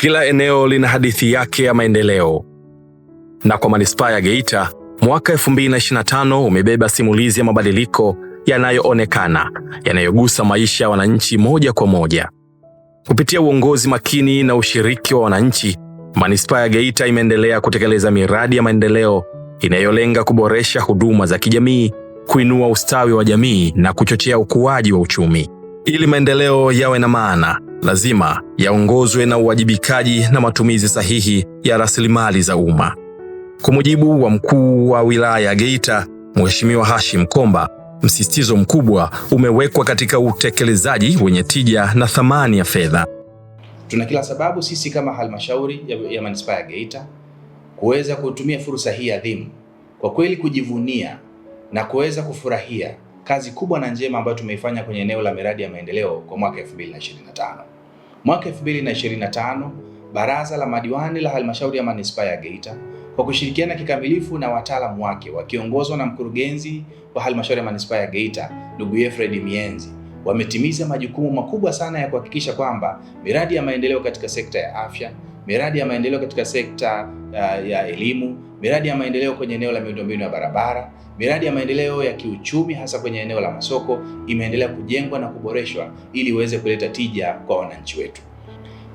Kila eneo lina hadithi yake ya maendeleo, na kwa manispaa ya Geita, mwaka 2025 umebeba simulizi ya mabadiliko yanayoonekana, yanayogusa maisha ya wananchi moja kwa moja. Kupitia uongozi makini na ushiriki wa wananchi, manispaa ya Geita imeendelea kutekeleza miradi ya maendeleo inayolenga kuboresha huduma za kijamii, kuinua ustawi wa jamii na kuchochea ukuaji wa uchumi. Ili maendeleo yawe na maana, lazima yaongozwe na uwajibikaji na matumizi sahihi ya rasilimali za umma. Kwa mujibu wa mkuu wa wilaya ya Geita, Mheshimiwa Hashim Komba, msisitizo mkubwa umewekwa katika utekelezaji wenye tija na thamani ya fedha. Tuna kila sababu sisi kama halmashauri ya manispaa ya Geita kuweza kutumia fursa hii adhimu kwa kweli kujivunia na kuweza kufurahia kazi kubwa na njema ambayo tumeifanya kwenye eneo la miradi ya maendeleo kwa mwaka 2025. Mwaka 2025, Baraza la Madiwani la Halmashauri ya Manispaa ya Geita kwa kushirikiana kikamilifu na wataalamu wake wakiongozwa na mkurugenzi wa Halmashauri ya Manispaa ya Geita ndugu Efred Mienzi wametimiza majukumu makubwa sana ya kuhakikisha kwamba miradi ya maendeleo katika sekta ya afya, miradi ya maendeleo katika sekta ya elimu, miradi ya maendeleo kwenye eneo la miundombinu ya barabara, miradi ya maendeleo ya kiuchumi hasa kwenye eneo la masoko imeendelea kujengwa na kuboreshwa ili iweze kuleta tija kwa wananchi wetu.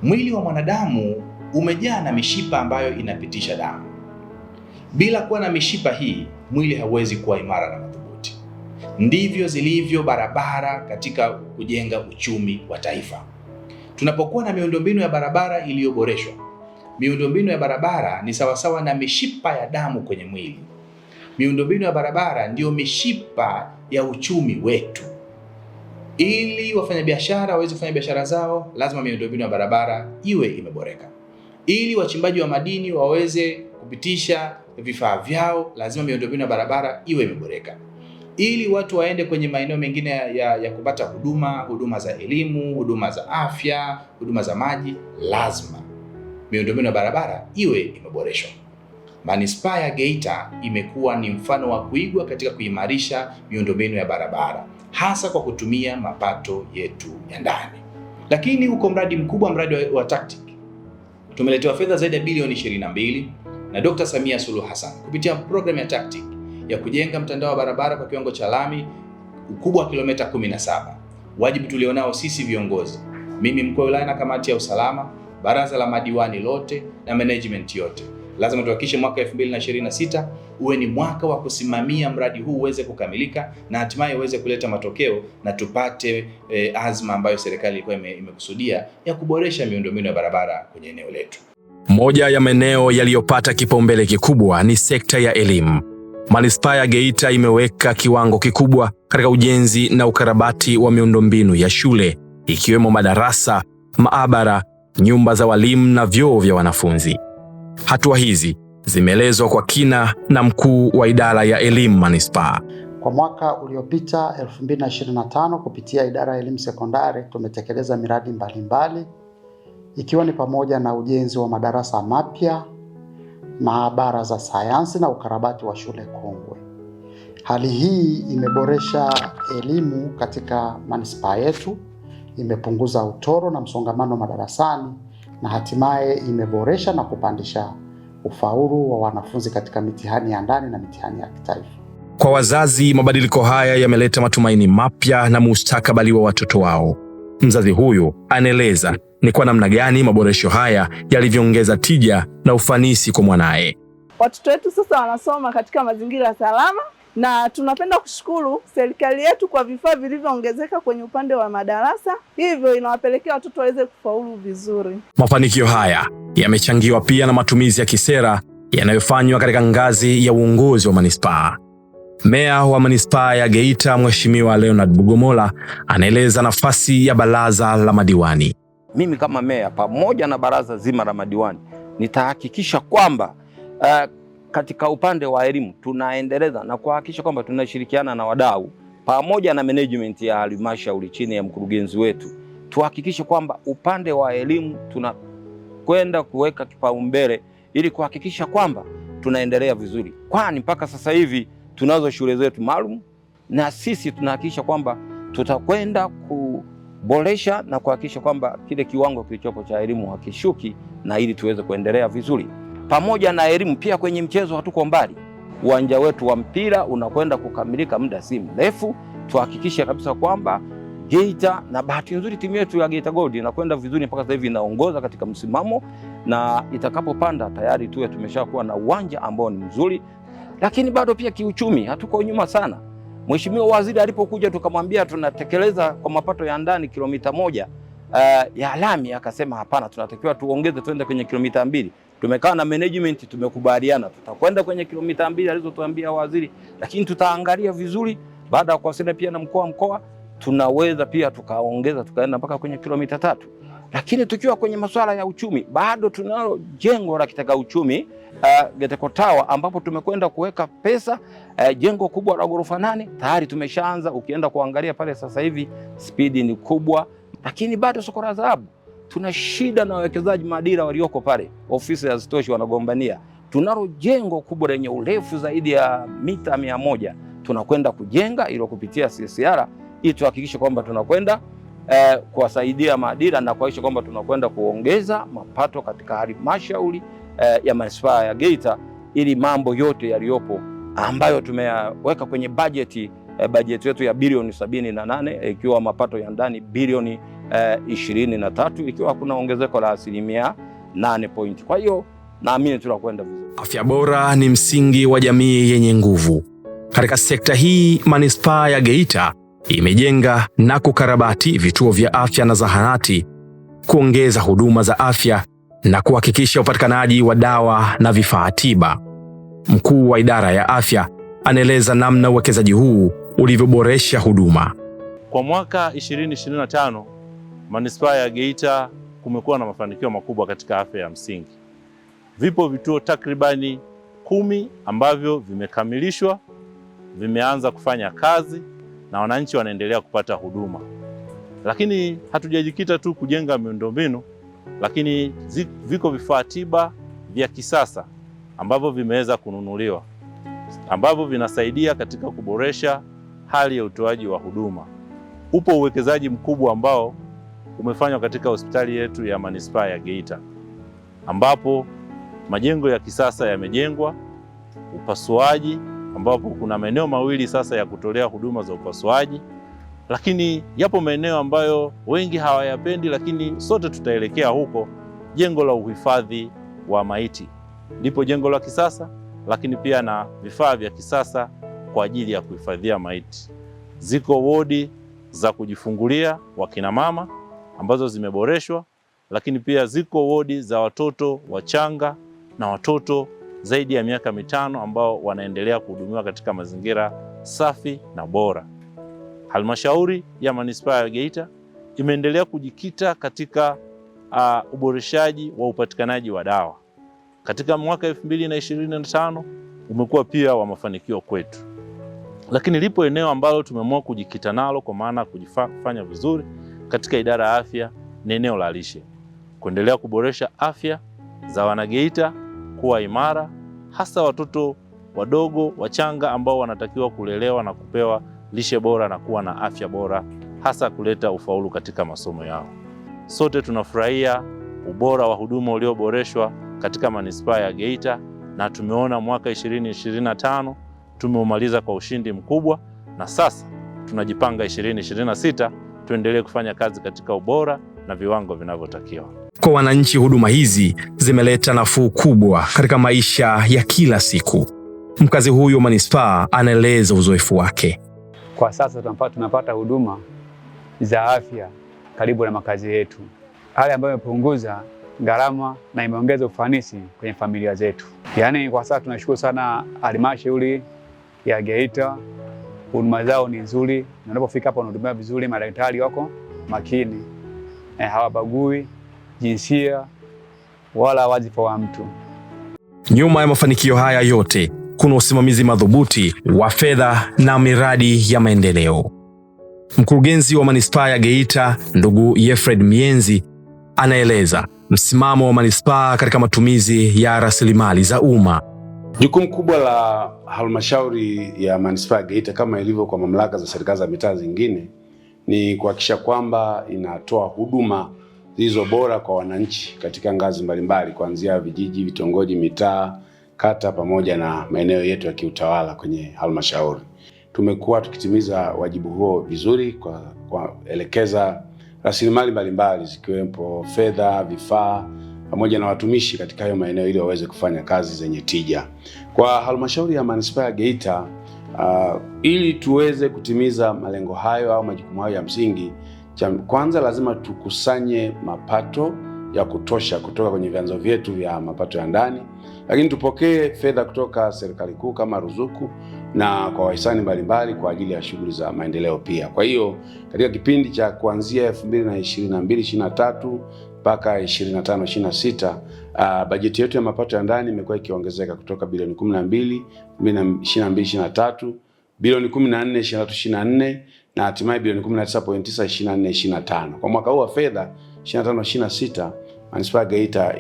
Mwili wa mwanadamu umejaa na mishipa ambayo inapitisha damu. Bila kuwa na mishipa hii, mwili hauwezi kuwa imara na madhubuti. Ndivyo zilivyo barabara katika kujenga uchumi wa taifa. Tunapokuwa na miundombinu ya barabara iliyoboreshwa, miundombinu ya barabara ni sawasawa na mishipa ya damu kwenye mwili. Miundombinu ya barabara ndiyo mishipa ya uchumi wetu. Ili wafanyabiashara waweze kufanya biashara zao, lazima miundombinu ya barabara iwe imeboreka. Ili wachimbaji wa madini waweze kupitisha vifaa vyao, lazima miundombinu ya barabara iwe imeboreka. Ili watu waende kwenye maeneo mengine ya kupata huduma, huduma za elimu, huduma za afya, huduma za maji, lazima miundombinu ya barabara iwe imeboreshwa. Manispaa ya Geita imekuwa ni mfano wa kuigwa katika kuimarisha miundombinu ya barabara hasa kwa kutumia mapato yetu ya ndani. Lakini huko mradi mkubwa, mradi wa TACTIC, tumeletewa fedha zaidi ya bilioni 22 na Dr. Samia Suluhu Hassan kupitia programu ya TACTIC ya kujenga mtandao wa barabara kwa kiwango cha lami ukubwa wa kilomita 17. Wajibu tulionao sisi viongozi, mimi mkuu wa wilaya na kamati ya usalama, baraza la madiwani lote na management yote, lazima tuhakikishe mwaka 2026 uwe ni mwaka wa kusimamia mradi huu uweze kukamilika na hatimaye uweze kuleta matokeo na tupate azma ambayo serikali ilikuwa imekusudia ya kuboresha miundombinu ya barabara kwenye eneo letu. Moja ya maeneo yaliyopata kipaumbele kikubwa ni sekta ya elimu. Manispaa ya Geita imeweka kiwango kikubwa katika ujenzi na ukarabati wa miundombinu ya shule ikiwemo madarasa, maabara, nyumba za walimu na vyoo vya wanafunzi. Hatua hizi zimeelezwa kwa kina na mkuu wa idara ya elimu manispaa. Kwa mwaka uliopita 2025, kupitia idara ya elimu sekondari tumetekeleza miradi mbalimbali ikiwa ni pamoja na ujenzi wa madarasa mapya, maabara za sayansi na ukarabati wa shule kongwe. Hali hii imeboresha elimu katika manispaa yetu, imepunguza utoro na msongamano madarasani na hatimaye imeboresha na kupandisha ufaulu wa wanafunzi katika mitihani ya ndani na mitihani ya kitaifa. Kwa wazazi, mabadiliko haya yameleta matumaini mapya na mustakabali wa watoto wao. Mzazi huyu anaeleza ni kwa namna gani maboresho haya yalivyoongeza tija na ufanisi kwa mwanaye. Watoto wetu sasa wanasoma katika mazingira salama, na tunapenda kushukuru serikali yetu kwa vifaa vilivyoongezeka kwenye upande wa madarasa, hivyo inawapelekea watoto waweze kufaulu vizuri. Mafanikio haya yamechangiwa pia na matumizi ya kisera yanayofanywa katika ngazi ya uongozi wa manispaa. Meya wa manispaa ya Geita Mheshimiwa Leonard Bugomola anaeleza nafasi ya baraza la madiwani. Mimi kama meya pamoja na baraza zima la madiwani nitahakikisha kwamba katika upande wa elimu tunaendeleza na kuhakikisha kwamba tunashirikiana na wadau pamoja na management ya halmashauri chini ya mkurugenzi wetu, tuhakikishe kwamba upande wa elimu tunakwenda kuweka kipaumbele ili kuhakikisha kwamba tunaendelea vizuri, kwani mpaka sasa hivi tunazo shule zetu maalum, na sisi tunahakikisha kwamba tutakwenda Kuboresha na kuhakikisha kwamba kile kiwango kilichopo cha elimu hakishuki, na ili tuweze kuendelea vizuri. Pamoja na elimu pia kwenye mchezo hatuko mbali. Uwanja wetu wa mpira unakwenda kukamilika muda si mrefu. Tuhakikishe kabisa kwamba Geita, na bahati nzuri timu yetu ya Geita Gold inakwenda vizuri mpaka sasa hivi inaongoza katika msimamo, na itakapopanda tayari tuwe tumeshakuwa na uwanja ambao ni mzuri. Lakini bado pia kiuchumi hatuko nyuma sana. Mheshimiwa Waziri alipokuja tukamwambia tunatekeleza kwa mapato ya ndani kilomita 1 ya lami, akasema hapana, tunatakiwa tuongeze tuende kwenye kilomita 2. Tumekaa na management tumekubaliana tutakwenda kwenye kilomita 2 alizotuambia waziri, lakini tutaangalia vizuri baada ya kuwasiliana pia na mkuu wa mkoa, tunaweza pia tukaongeza tukaenda mpaka kwenye kilomita 3. Lakini tukiwa kwenye masuala ya uchumi bado tunalo jengo la kitega uchumi Geteko Tower ambapo tumekwenda kuweka pesa, jengo kubwa la ghorofa 8 tayari tumeshaanza. Ukienda kuangalia pale sasa hivi spidi ni kubwa, lakini bado soko la dhahabu tuna shida na wawekezaji madira walioko pale, ofisi hazitoshi, wanagombania. Tunalo jengo kubwa lenye urefu zaidi ya mita 100 tunakwenda kujenga ilo kupitia CSR ili tuhakikishe kwamba tunakwenda kuwasaidia madira na kuhakikisha kwamba tunakwenda kuongeza mapato katika halmashauri ya manispaa ya Geita, ili mambo yote yaliyopo ambayo tumeyaweka kwenye bajeti yetu ya bilioni 78 ikiwa mapato ya ndani bilioni 23 ikiwa kuna ongezeko la 8%. Kwa hiyo naamini tunakwenda vizuri. Afya bora ni msingi wa jamii yenye nguvu. Katika sekta hii, manispaa ya Geita imejenga na kukarabati vituo vya afya na zahanati, kuongeza huduma za afya na kuhakikisha upatikanaji wa dawa na vifaa tiba. Mkuu wa idara ya afya anaeleza namna uwekezaji huu ulivyoboresha huduma. Kwa mwaka 2025 manispaa ya Geita kumekuwa na mafanikio makubwa katika afya ya msingi. Vipo vituo takribani 10 ambavyo vimekamilishwa, vimeanza kufanya kazi na wananchi wanaendelea kupata huduma. Lakini hatujajikita tu kujenga miundombinu, lakini viko vifaa tiba vya kisasa ambavyo vimeweza kununuliwa, ambavyo vinasaidia katika kuboresha hali ya utoaji wa huduma. Upo uwekezaji mkubwa ambao umefanywa katika hospitali yetu ya manispaa ya Geita, ambapo majengo ya kisasa yamejengwa, upasuaji ambapo kuna maeneo mawili sasa ya kutolea huduma za upasuaji. Lakini yapo maeneo ambayo wengi hawayapendi, lakini sote tutaelekea huko, jengo la uhifadhi wa maiti. Lipo jengo la kisasa, lakini pia na vifaa vya kisasa kwa ajili ya kuhifadhia maiti. Ziko wodi za kujifungulia wakina mama ambazo zimeboreshwa, lakini pia ziko wodi za watoto wachanga na watoto zaidi ya miaka 5 ambao wanaendelea kuhudumiwa katika mazingira safi na bora. Halmashauri ya manispaa ya Geita imeendelea kujikita katika uboreshaji wa upatikanaji wa dawa. Katika mwaka 2025 umekuwa pia wa mafanikio kwetu. Lakini lipo eneo ambalo tumeamua kujikita nalo kwa maana kujifanya vizuri katika idara ya afya, ni eneo la lishe. Kuendelea kuboresha afya za wanageita kuwa imara, hasa watoto wadogo wachanga ambao wanatakiwa kulelewa na kupewa lishe bora na kuwa na afya bora, hasa kuleta ufaulu katika masomo yao. Sote tunafurahia ubora wa huduma ulioboreshwa katika manispaa ya Geita, na tumeona mwaka 2025 tumeumaliza kwa ushindi mkubwa, na sasa tunajipanga 2026 tuendelee kufanya kazi katika ubora na viwango vinavyotakiwa. Kwa wananchi, huduma hizi zimeleta nafuu kubwa katika maisha ya kila siku. Mkazi huyu wa manispaa anaeleza uzoefu wake. Kwa sasa tunapata huduma za afya karibu na makazi yetu, hali ambayo imepunguza gharama na imeongeza ufanisi kwenye familia zetu. Yaani kwa sasa tunashukuru sana halmashauri ya Geita, huduma zao ni nzuri, na unapofika hapa wanahudumiwa vizuri, madaktari wako makini, hawabagui jinsia wala wadhifa wa mtu. Nyuma ya mafanikio haya yote kuna usimamizi madhubuti wa fedha na miradi ya maendeleo. Mkurugenzi wa manispaa ya Geita, ndugu Yefred Mienzi, anaeleza msimamo wa manispaa katika matumizi ya rasilimali za umma. Jukumu kubwa la halmashauri ya manispaa ya Geita kama ilivyo kwa mamlaka za serikali za mitaa zingine ni kuhakikisha kwamba inatoa huduma zilizo bora kwa wananchi katika ngazi mbalimbali, kuanzia vijiji, vitongoji, mitaa, kata pamoja na maeneo yetu ya kiutawala kwenye halmashauri. Tumekuwa tukitimiza wajibu huo vizuri kwa kuelekeza rasilimali mbalimbali zikiwepo fedha, vifaa pamoja na watumishi katika hayo maeneo ili waweze kufanya kazi zenye tija. Kwa halmashauri ya manispaa ya Geita, ili tuweze kutimiza malengo hayo au majukumu hayo ya msingi, cha kwanza lazima tukusanye mapato ya kutosha kutoka kwenye vyanzo vyetu vya mapato ya ndani, lakini tupokee fedha kutoka serikali kuu kama ruzuku na kwa wahisani mbalimbali kwa ajili ya shughuli za maendeleo pia. Kwa hiyo katika kipindi cha kuanzia 2022 23 mpaka 25 26, bajeti yetu ya mapato ya ndani imekuwa ikiongezeka kutoka bilioni 12 22 23, bilioni 14 23 24 na hatimaye bilioni 19.9 24 25. Kwa mwaka huu wa fedha 25 26, manispaa ya Geita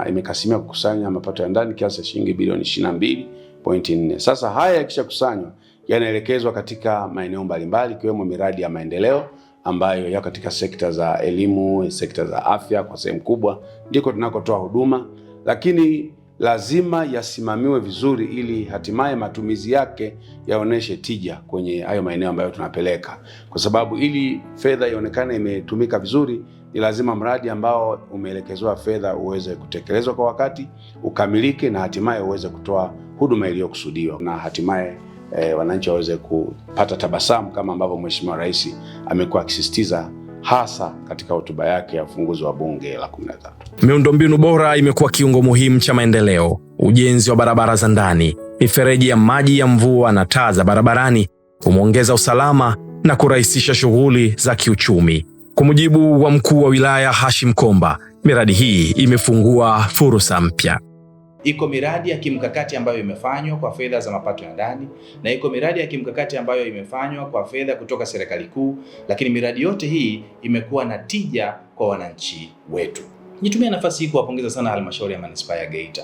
imekasimia kukusanya mapato ya ndani kiasi cha shilingi bilioni 22.4. Sasa haya yakishakusanywa yanaelekezwa katika maeneo mbalimbali ikiwemo miradi ya maendeleo ambayo yako katika sekta za elimu, sekta za afya, kwa sehemu kubwa ndiko tunakotoa huduma, lakini lazima yasimamiwe vizuri ili hatimaye matumizi yake yaoneshe tija kwenye hayo maeneo ambayo tunapeleka, kwa sababu ili fedha ionekane imetumika vizuri ni lazima mradi ambao umeelekezwa fedha uweze kutekelezwa kwa wakati, ukamilike na hatimaye uweze kutoa huduma iliyokusudiwa na hatimaye wananchi waweze kupata tabasamu kama ambavyo Mheshimiwa Rais amekuwa akisisitiza hasa katika hotuba yake ya ufunguzi wa Bunge la 13. Miundombinu bora imekuwa kiungo muhimu cha maendeleo. Ujenzi wa barabara za ndani, mifereji ya maji ya mvua na taa za barabarani umeongeza usalama na kurahisisha shughuli za kiuchumi. Kwa mujibu wa mkuu wa wilaya Hashim Komba, miradi hii imefungua fursa mpya. Iko miradi ya kimkakati ambayo imefanywa kwa fedha za mapato ya ndani na iko miradi ya kimkakati ambayo imefanywa kwa fedha kutoka serikali kuu, lakini miradi yote hii imekuwa na tija kwa wananchi wetu. Nitumie nafasi hii kuwapongeza sana halmashauri ya manispaa ya Geita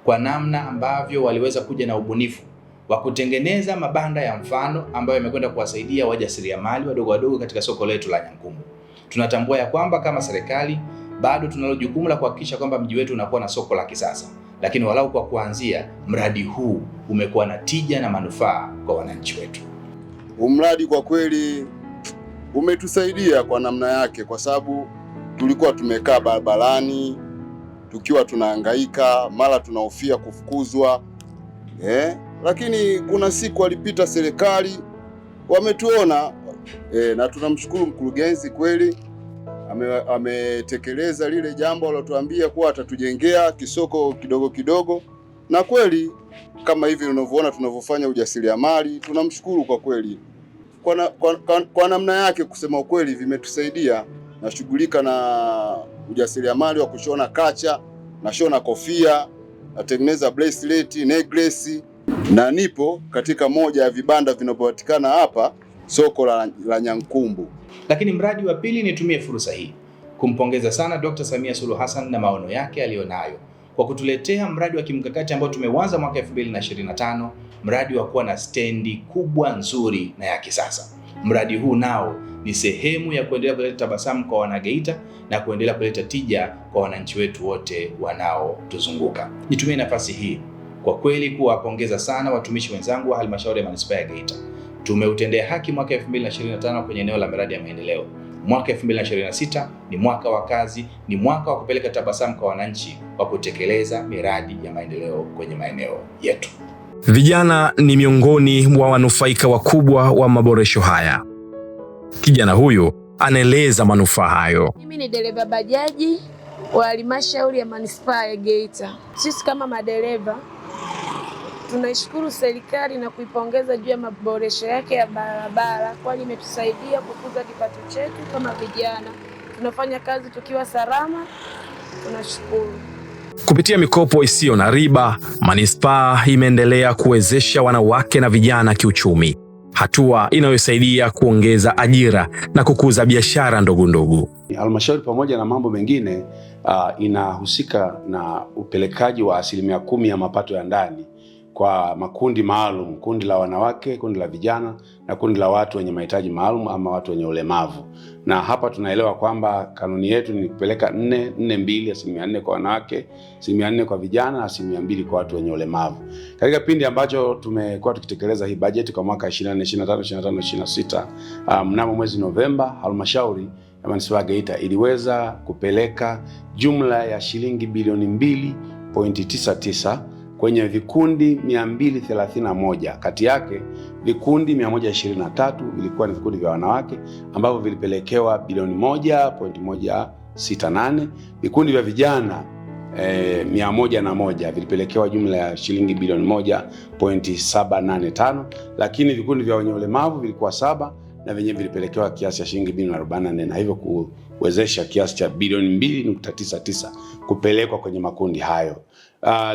kwa namna ambavyo waliweza kuja na ubunifu wa kutengeneza mabanda ya mfano ambayo yamekwenda kuwasaidia wajasiriamali wadogo wadogo katika soko letu la Nyankumbu. Tunatambua ya kwamba kama serikali bado tunalo jukumu la kuhakikisha kwamba mji wetu unakuwa na soko la kisasa, lakini walau kwa kuanzia mradi huu umekuwa na tija na manufaa kwa wananchi wetu. Mradi kwa kweli umetusaidia kwa namna yake, kwa sababu tulikuwa tumekaa barabarani tukiwa tunahangaika, mara tunahofia kufukuzwa, lakini kuna siku alipita serikali wametuona, na tunamshukuru mkurugenzi kweli ametekeleza lile jambo alilotuambia kuwa atatujengea kisoko kidogo kidogo, na kweli kama hivi unavyoona tunavyofanya ujasiriamali, tunamshukuru kwa kweli kwa namna yake. Kusema ukweli, vimetusaidia. Nashughulika na ujasiriamali wa kushona kacha, nashona kofia, natengeneza bracelet, necklace, na nipo katika moja ya vibanda vinavyopatikana hapa soko la Nyankumbu. Lakini mradi wa pili, nitumie fursa hii kumpongeza sana Dr. Samia Suluhu Hassan na maono yake aliyonayo kwa kutuletea mradi wa kimkakati ambao tumeuanza mwaka 2025, mradi wa kuwa na stendi kubwa nzuri na ya kisasa. Mradi huu nao ni sehemu ya kuendelea kuleta tabasamu kwa wanageita na kuendelea kuleta tija kwa wananchi wetu wote wanaotuzunguka. Nitumie nafasi hii kwa kweli kuwapongeza sana watumishi wenzangu wa halmashauri ya manispaa ya Geita. Tumeutendea haki mwaka 2025 kwenye eneo la miradi ya maendeleo. Mwaka 2026 ni mwaka wa kazi, ni mwaka wa kupeleka tabasamu kwa wananchi kwa kutekeleza miradi ya maendeleo kwenye maeneo yetu. Vijana ni miongoni mwa wanufaika wakubwa wa maboresho haya. Kijana huyu anaeleza manufaa hayo. Mimi ni dereva bajaji wa halmashauri ya manispaa ya Geita. Sisi kama madereva tunaishukuru serikali na kuipongeza juu ya maboresho yake ya barabara, kwani imetusaidia kukuza kipato chetu kama vijana. Tunafanya kazi tukiwa salama, tunashukuru. Kupitia mikopo isiyo na riba, manispaa imeendelea kuwezesha wanawake na vijana kiuchumi, hatua inayosaidia kuongeza ajira na kukuza biashara ndogo ndogo. Halmashauri pamoja na mambo mengine, inahusika na upelekaji wa 10% ya mapato ya ndani kwa makundi maalum, kundi la wanawake, kundi la vijana na kundi la watu wenye mahitaji maalum ama watu wenye ulemavu. Na hapa tunaelewa kwamba kanuni yetu ni kupeleka 4-4-2, 4% kwa wanawake, 4% kwa vijana na 2% kwa watu wenye ulemavu. Katika kipindi ambacho tumekuwa tukitekeleza hii bajeti kwa mwaka 24 25 25 26, mnamo mwezi Novemba, halmashauri ya manispaa ya Geita iliweza kupeleka jumla ya shilingi bilioni 2.99 kwenye vikundi 231. Kati yake vikundi 123 vilikuwa ni vikundi vya wanawake ambavyo vilipelekewa bilioni 1.168. Vikundi vya vijana 101 vilipelekewa jumla ya shilingi bilioni 1.785, lakini vikundi vya wenye ulemavu vilikuwa 7 na vyenyewe vilipelekewa kiasi cha shilingi bilioni 44, na hivyo kuwezesha kiasi cha bilioni 2.99 kupelekwa kwenye makundi hayo.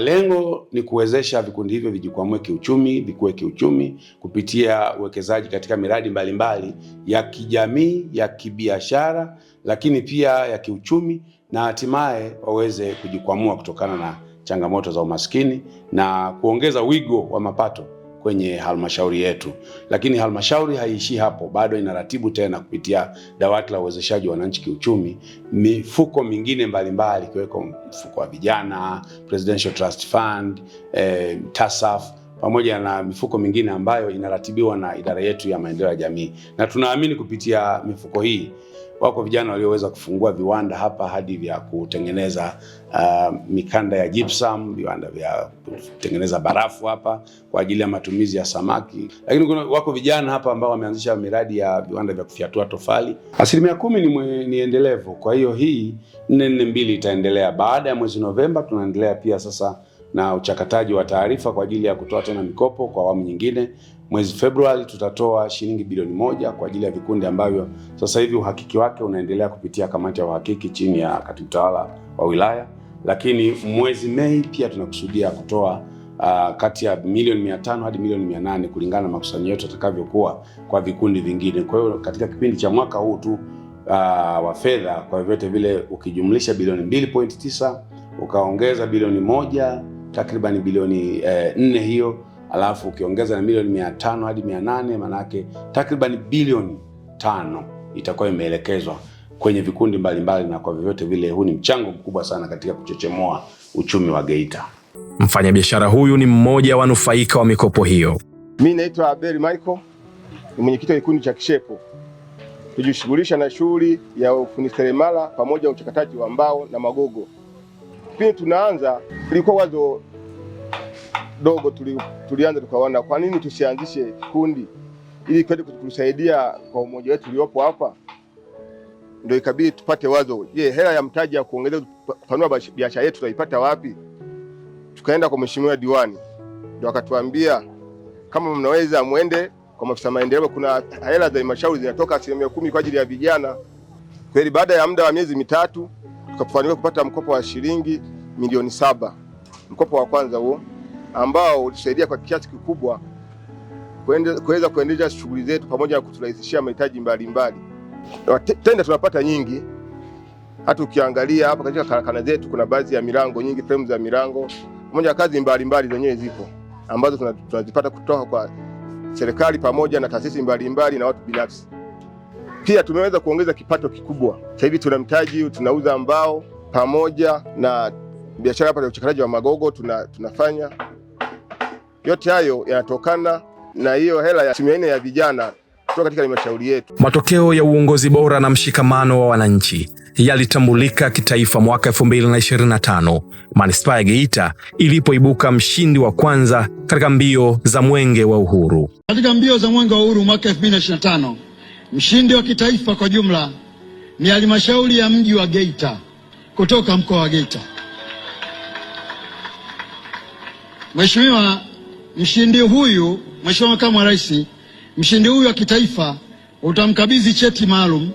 Lengo ni kuwezesha vikundi hivyo vijikwamue kiuchumi, vikue kiuchumi kupitia uwekezaji katika miradi mbalimbali ya kijamii, ya kibiashara, lakini pia ya kiuchumi, na hatimaye waweze kujikwamua kutokana na changamoto za umaskini na kuongeza wigo wa mapato kwenye halmashauri yetu. Lakini halmashauri haiishii hapo, bado inaratibu tena kupitia dawati la uwezeshaji wa wananchi kiuchumi mifuko mingine mbalimbali ikiweko mfuko wa vijana, Presidential Trust Fund, TASAF pamoja na mifuko mingine ambayo inaratibiwa na idara yetu ya maendeleo ya jamii. Na tunaamini kupitia mifuko hii wako vijana walioweza kufungua viwanda hapa hadi vya kutengeneza mikanda ya gypsum, viwanda vya kutengeneza barafu hapa kwa ajili ya matumizi ya samaki. Lakini kuna wako vijana hapa ambao wameanzisha miradi ya viwanda vya kufyatua tofali. 10% ni endelevu. Kwa hiyo hii 4-4-2 itaendelea. Baada ya mwezi Novemba tunaendelea pia sasa na uchakataji wa taarifa kwa ajili ya kutoa tena mikopo kwa awamu nyingine. Mwezi Februari tutatoa shilingi bilioni 1 kwa ajili ya vikundi ambavyo sasa hivi uhakiki wake unaendelea kupitia kamati ya uhakiki chini ya katibu tawala wa wilaya. Lakini mwezi Mei pia tunakusudia kutoa kati ya milioni 500 hadi milioni 800 kulingana na makusanyo yetu yatakavyokuwa kwa vikundi vingine. Kwa hiyo katika kipindi cha mwaka huu tu wa fedha, kwa vyote vile ukijumlisha bilioni 2.9 ukaongeza bilioni 1 takriban bilioni 4 hiyo, alafu ukiongeza na milioni 500 hadi 800, manake takriban bilioni 5 itakuwa imeelekezwa kwenye vikundi mbalimbali, na kwa vyovyote vile huu ni mchango mkubwa sana katika kuchochemoa uchumi wa Geita. Mfanyabiashara huyu ni mmoja wa wanufaika wa mikopo hiyo. Mimi naitwa Abel Michael, ni mwenyekiti wa kikundi cha Kishepo. Tujishughulisha na shughuli ya ufundi seremala pamoja na uchakataji wa mbao na magogo. Kipindi tunaanza ilikuwa wazo dogo, tulianza tukaona kwa nini tusianzishe kikundi ili kwenda kutusaidia kwa umoja wetu uliopo hapa. Ndio ikabidi tupate wazo, je, hela ya mtaji ya kuongeza kupanua biashara yetu tutaipata wapi? Tukaenda kwa mheshimiwa diwani, ndio akatuambia kama mnaweza muende kwa maafisa maendeleo, kuna hela za halmashauri zinatoka 10% kwa ajili ya vijana. Kweli baada ya muda wa miezi 3 tukafanikiwa kupata mkopo wa shilingi milioni 7, mkopo wa kwanza huo ambao ulisaidia kwa kiasi kikubwa kuweza kuendesha shughuli zetu pamoja na kuturahisishia mahitaji mbalimbali. Tenda tunapata nyingi, hata ukiangalia hapa katika karakana zetu kuna baadhi ya milango nyingi, frame za milango pamoja na kazi mbalimbali zenyewe zipo ambazo tunazipata kutoka kwa serikali pamoja na taasisi mbalimbali na watu binafsi. Pia tumeweza kuongeza kipato kikubwa. Sasa hivi tuna mtaji, tunauza mbao pamoja na biashara hapa ya uchakataji wa magogo tunafanya. Yote hayo yanatokana na hiyo hela ya 4% ya vijana kutoka katika halmashauri yetu. Matokeo ya uongozi bora na mshikamano wa wananchi yalitambulika kitaifa mwaka 2025, manispaa ya Geita ilipoibuka mshindi wa kwanza katika mbio za Mwenge wa Uhuru. Katika mbio za Mwenge wa Uhuru mwaka 2025, mshindi wa kitaifa kwa jumla ni halmashauri ya mji wa Geita kutoka mkoa wa Geita. Mheshimiwa, mshindi huyu, Mheshimiwa Makamu wa Rais, mshindi huyu wa kitaifa utamkabidhi cheti maalum,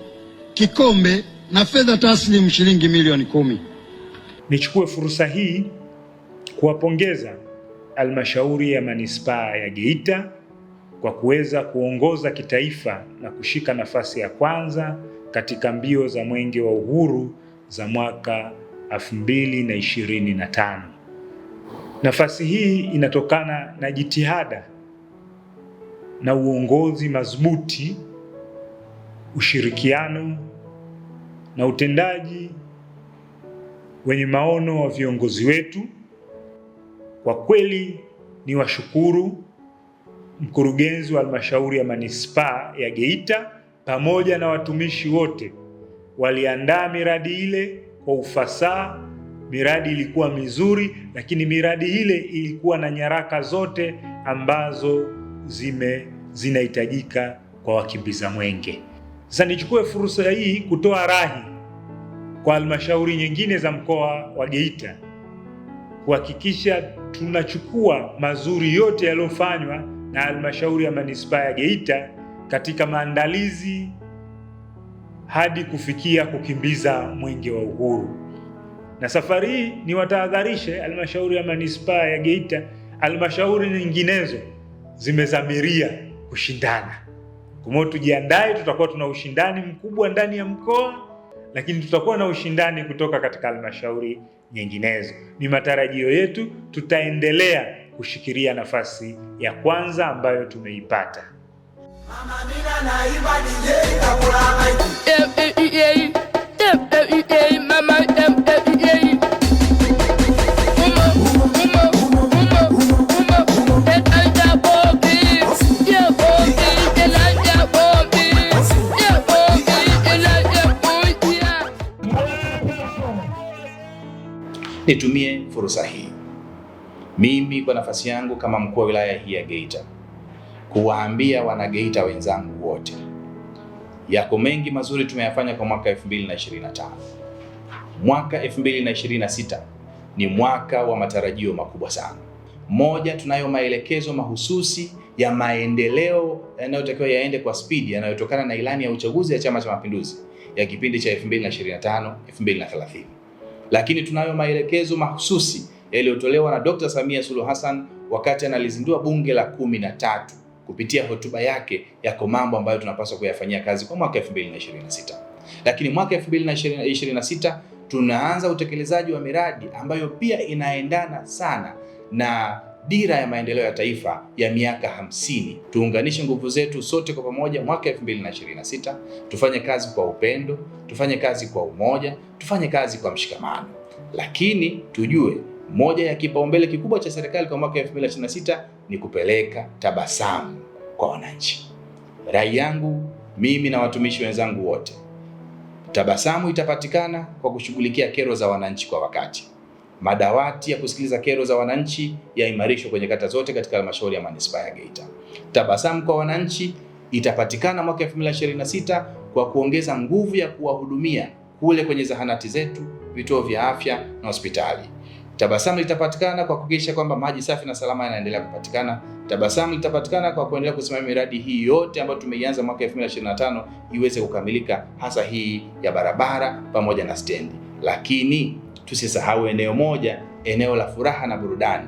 kikombe na fedha taslimu shilingi milioni 10. Nichukue fursa hii kuwapongeza halmashauri ya manispaa ya Geita kwa kuweza kuongoza kitaifa na kushika nafasi ya kwanza katika mbio za Mwenge wa Uhuru za mwaka 2025. Nafasi hii inatokana na jitihada na uongozi madhubuti, ushirikiano na utendaji wenye maono wa viongozi wetu. Kwa kweli ni washukuru mkurugenzi wa halmashauri ya manispaa ya Geita pamoja na watumishi wote waliandaa miradi ile kwa ufasaha. Miradi ilikuwa mizuri, lakini miradi ile ilikuwa na nyaraka zote ambazo zinahitajika kwa wakimbiza mwenge. Sasa nichukue fursa hii kutoa rahi kwa halmashauri nyingine za mkoa wa Geita kuhakikisha tunachukua mazuri yote yaliyofanywa na halmashauri ya manispaa ya Geita katika maandalizi hadi kufikia kukimbiza mwenge wa uhuru. Na safari hii ni watahadharishe halmashauri ya manispaa ya Geita, halmashauri nyinginezo zimezamiria kushindana. Kwa hiyo tujiandae, tutakuwa tuna ushindani mkubwa ndani ya mkoa, lakini tutakuwa na ushindani kutoka katika halmashauri nyinginezo. Ni matarajio yetu tutaendelea kushikilia nafasi ya kwanza ambayo tumeipata. Nitumie fursa hii mimi kwa nafasi yangu kama mkuu wa wilaya hii ya Geita kuwaambia wanageita wenzangu wote, yako mengi mazuri tumeyafanya kwa mwaka 2025. Mwaka 2026 ni mwaka wa matarajio makubwa sana. Moja, tunayo maelekezo mahususi ya maendeleo yanayotakiwa yaende kwa spidi yanayotokana na ilani ya uchaguzi ya Chama cha Mapinduzi ya kipindi cha 2025 2030. Lakini tunayo maelekezo mahususi yaliyotolewa na Dr. Samia Suluhu Hassan wakati analizindua Bunge la 13 kupitia hotuba yake, yako mambo ambayo tunapaswa kuyafanyia kazi kwa mwaka 2026. Lakini mwaka 2026 tunaanza utekelezaji wa miradi ambayo pia inaendana sana na dira ya maendeleo ya taifa ya miaka 50. Tuunganishe nguvu zetu sote kwa pamoja mwaka 2026, tufanye kazi kwa upendo, tufanye kazi kwa umoja, tufanye kazi kwa mshikamano. Lakini tujue moja ya kipaumbele kikubwa cha serikali kwa mwaka 2026 ni kupeleka tabasamu kwa wananchi. Rai yangu mimi na watumishi wenzangu wote, tabasamu itapatikana kwa kushughulikia kero za wananchi kwa wakati. Madawati ya kusikiliza kero za wananchi yaimarishwe kwenye kata zote katika halmashauri ya manispaa ya Geita. Tabasamu kwa wananchi itapatikana mwaka 2026 kwa kuongeza nguvu ya kuwahudumia kule kwenye zahanati zetu, vituo vya afya na hospitali. Tabasamu litapatikana kwa kuhakikisha kwamba maji safi na salama yanaendelea kupatikana. Tabasamu litapatikana kwa kuendelea kusimamia miradi hii yote ambayo tumeianza mwaka 2025 iweze kukamilika, hasa hii ya barabara pamoja na stendi. Lakini tusisahau eneo moja, eneo la furaha na burudani.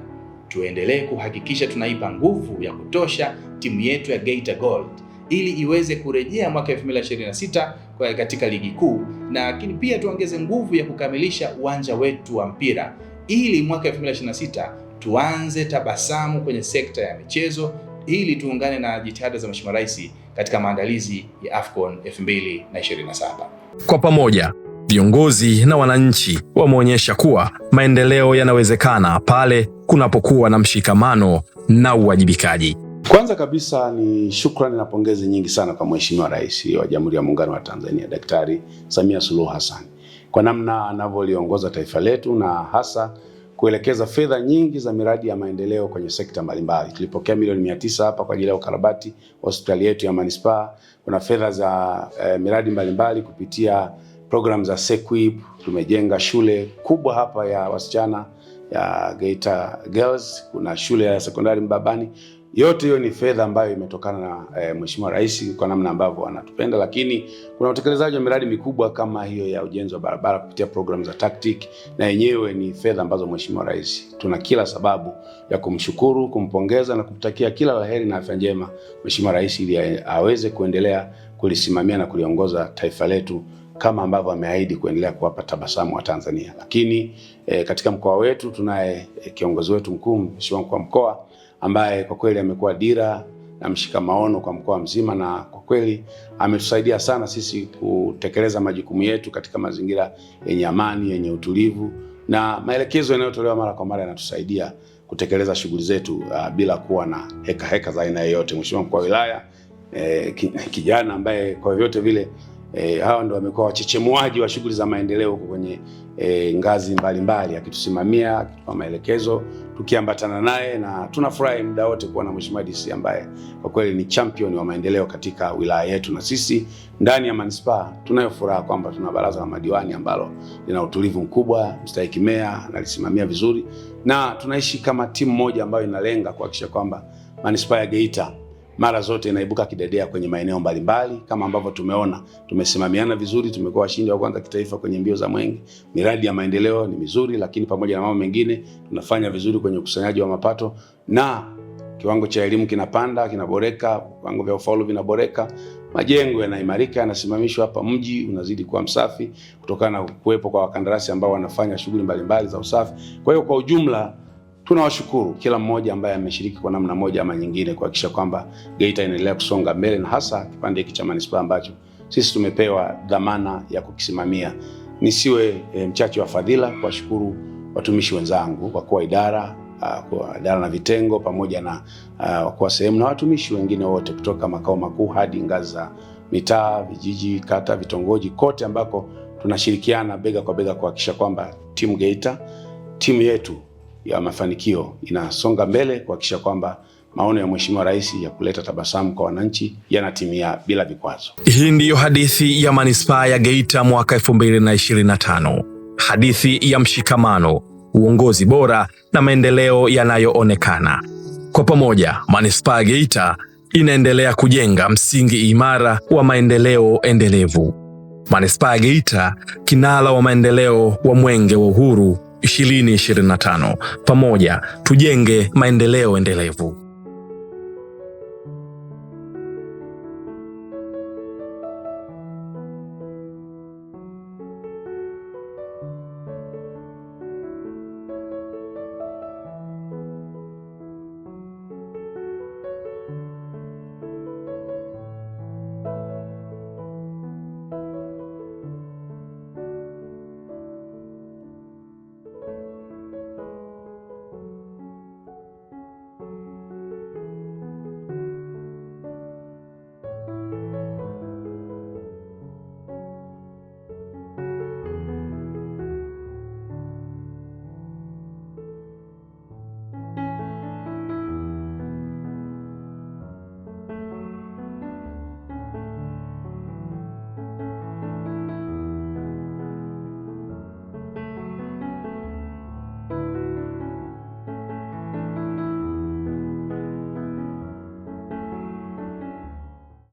Tuendelee kuhakikisha tunaipa nguvu ya kutosha timu yetu ya Geita Gold ili iweze kurejea mwaka 2026 kwa katika ligi kuu, na lakini pia tuongeze nguvu ya kukamilisha uwanja wetu wa mpira ili mwaka 2026 tuanze tabasamu kwenye sekta ya michezo ili tuungane na jitihada za Mheshimiwa Rais katika maandalizi ya AFCON 2027. Kwa pamoja, viongozi na wananchi wameonyesha kuwa maendeleo yanawezekana pale kunapokuwa na mshikamano na uwajibikaji. Kwanza kabisa ni shukrani na pongezi nyingi sana kwa Mheshimiwa Rais wa Jamhuri ya Muungano wa Tanzania, Daktari Samia Suluhu Hassan kwa namna anavyoliongoza taifa letu na hasa kuelekeza fedha nyingi za miradi ya maendeleo kwenye sekta mbalimbali. Tulipokea milioni 900 hapa kwa ajili ya ukarabati hospitali yetu ya manispaa. Kuna fedha za miradi mbalimbali kupitia program za SEQUIP. Tumejenga shule kubwa hapa ya wasichana ya Geita Girls, kuna shule ya sekondari Mbabani. Yote hiyo ni fedha ambayo imetokana na Mheshimiwa Rais kwa namna ambavyo anatupenda, lakini kuna utekelezaji wa miradi mikubwa kama hiyo ya ujenzi wa barabara kupitia programu za TACTIC, na yenyewe ni fedha ambazo Mheshimiwa Rais, tuna kila sababu ya kumshukuru, kumpongeza na kumtakia kila laheri na afya njema Mheshimiwa Rais ili aweze kuendelea kulisimamia na kuliongoza taifa letu kama ambavyo ameahidi kuendelea kuwapa tabasamu wa Tanzania. Lakini katika mkoa wetu tunaye kiongozi wetu mkuu Mheshimiwa Mkuu wa Mkoa ambaye kwa kweli amekuwa dira na mshika maono kwa mkoa mzima, na kwa kweli ametusaidia sana sisi kutekeleza majukumu yetu katika mazingira yenye amani, yenye utulivu, na maelekezo yanayotolewa mara kwa mara yanatusaidia kutekeleza shughuli zetu bila kuwa na heka heka za aina yoyote. Mheshimiwa Mkuu wa Wilaya kijana ambaye kwa vyovyote vile hawa ndio wamekuwa wachechemuaji wa shughuli za maendeleo huko kwenye ngazi mbalimbali, akitusimamia, akitupa maelekezo, tukiambatana naye, na tunafurahi muda wote kuwa na Mheshimiwa DC ambaye kwa kweli ni champion wa maendeleo katika wilaya yetu. Na sisi ndani ya manispaa tunayo furaha kwamba tuna baraza la madiwani ambalo lina utulivu mkubwa, mstahiki meya analisimamia vizuri, na tunaishi kama timu moja ambayo inalenga kuhakikisha kwamba manispaa ya Geita mara zote inaibuka kidedea kwenye maeneo mbalimbali, kama ambavyo tumeona tumesimamiana vizuri, tumekuwa washindi wa kwanza kitaifa kwenye mbio za mwenge. Miradi ya maendeleo ni mizuri, lakini pamoja na mambo mengine tunafanya vizuri kwenye ukusanyaji wa mapato, na kiwango cha elimu kinapanda, kinaboreka, viwango vya ufaulu vinaboreka, majengo yanaimarika, yanasimamishwa hapa, mji unazidi kuwa msafi kutokana na kuwepo kwa wakandarasi ambao wanafanya shughuli mbalimbali za usafi. Kwa hiyo kwa ujumla tunawashukuru kila mmoja ambaye ameshiriki kwa namna moja ama nyingine kuhakikisha kwamba Geita inaendelea kusonga mbele, na hasa kipande hiki cha manispaa ambacho sisi tumepewa dhamana ya kukisimamia. Nisiwe mchache wa fadhila kuwashukuru watumishi wenzangu, wakuu wa idara, kwa idara na vitengo, pamoja na wakuu wa sehemu na watumishi wengine wote kutoka makao makuu hadi ngazi za mitaa, vijiji, kata, vitongoji, kote ambako tunashirikiana bega kwa bega kuhakikisha kwamba timu Geita, timu yetu ya mafanikio inasonga mbele kuhakikisha kwamba maono ya Mheshimiwa Rais ya kuleta tabasamu kwa wananchi yanatimia bila vikwazo. Hii ndiyo hadithi ya manispaa ya Geita mwaka 2025. Hadithi ya mshikamano, uongozi bora na maendeleo yanayoonekana. Kwa pamoja, manispaa ya Geita inaendelea kujenga msingi imara wa maendeleo endelevu. Manispaa ya Geita, kinara wa maendeleo wa Mwenge wa Uhuru 2025. Pamoja tujenge maendeleo endelevu.